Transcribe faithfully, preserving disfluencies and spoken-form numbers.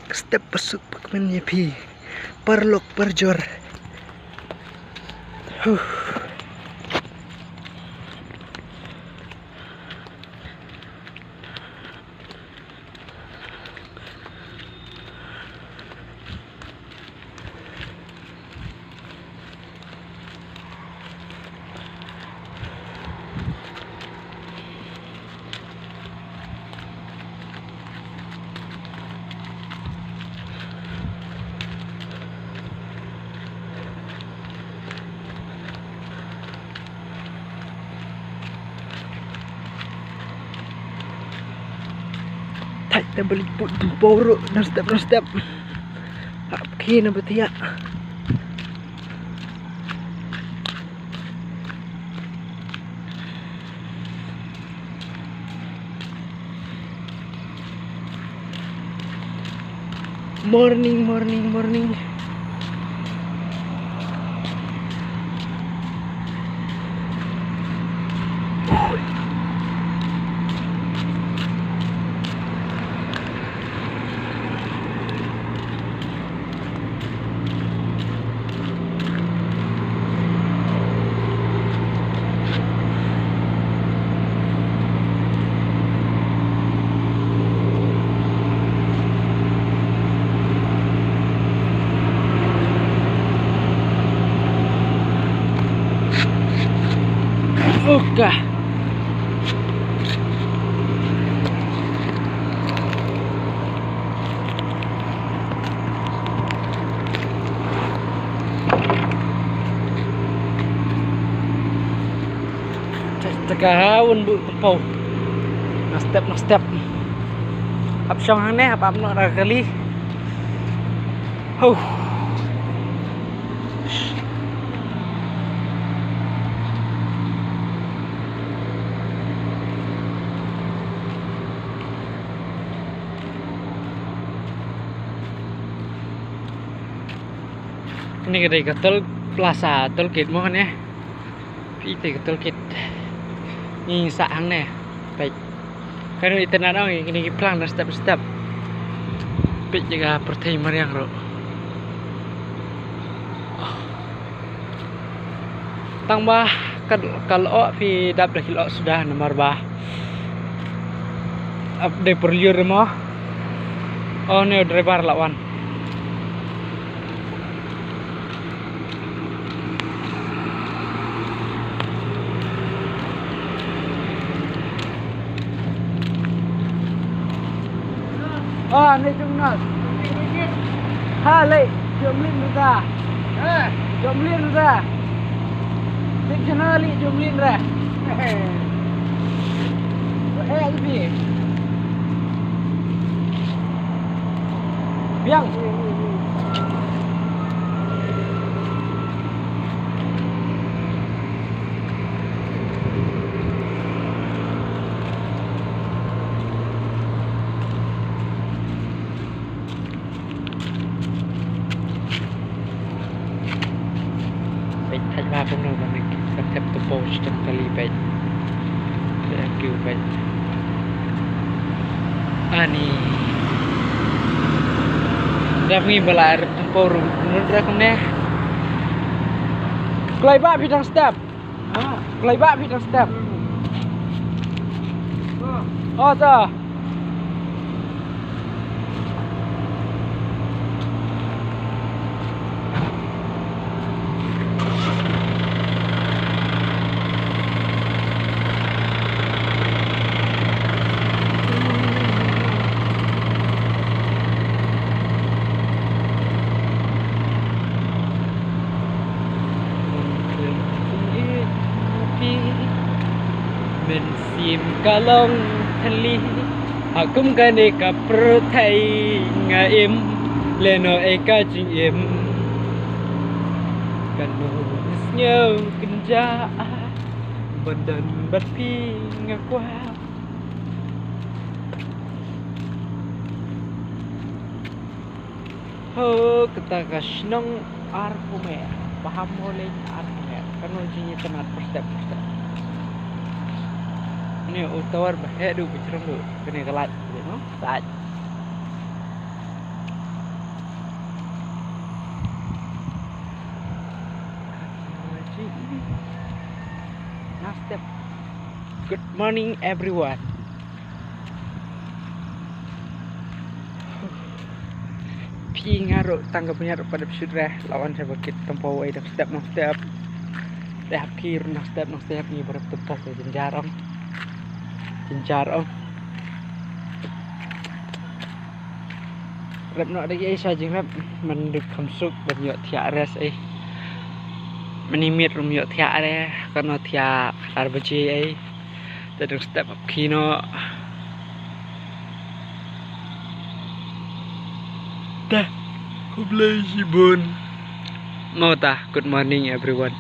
Step ba suk ba kmen ïa phi. Paralok parajor. Huh. Thait na balik put tempuru, na step, na step. Hap kena betia. Morning, morning, morning. Oka. Te ka ha un bu tempo. Na step, na step. Ap shong hangne, ap ap noh na kali. Huh. Kane ka dei ka toll plaza, toll gate mo kane. Phi te ka toll gate. Ngi sah hangne. Peit. Kano itynnad ong ïa kine ki phlang na step step. Peit ïa ka pyrthei mariang ruh. Tang ba ka, ka lyoh phi dap da ki lyoh suda namar ba ap dei pyrlur mo. Oh, ne driver la wan. Ah, ne jong nas. Ha, le, jom lin ruta. Ha, jom lin ruta. Tik jana li jom lin ra. Eh, ibi. Biang. Peit thait ba kumno ban thep tu po stem kali peit. Peit kiu peit. Ani. Dap ngi bala rep tempo ru nut ra kumne. Kloi ba phi dang step. Kloi ba phi dang step. Oh, ta. Mynsiem ka long thylli ha kum kane ka pyrthei nga im lehnoh ïa ka jingim. Kano sngew kynjah ban don bad phi nga kwah. Ho, kata ka shnong Arkumer. Baham Holeng Arkumer. Kano jingïatynnad pyrstep pyrstep. Ni u tawar ba heh du ba jrong du. Kane ka light, no? Light. Step. Good morning everyone. Phi nga ruh tang ka bniat ruh pat dep shoot re, la wan sha ba kit tang paw ei dep step nong step. Te hap ki ruh nong step nong step ngi ba rep tep tas jynjar ong. Jynjar ong. Rep noh da ei sha jingrep man dep kham suk ban ïoh thiah rest ei. Mani miet rum ïoh thiah re, kan ïoh thiah khatar baje ei. Te dang step up kino. Te khublei shibun. Mo ta, good morning everyone.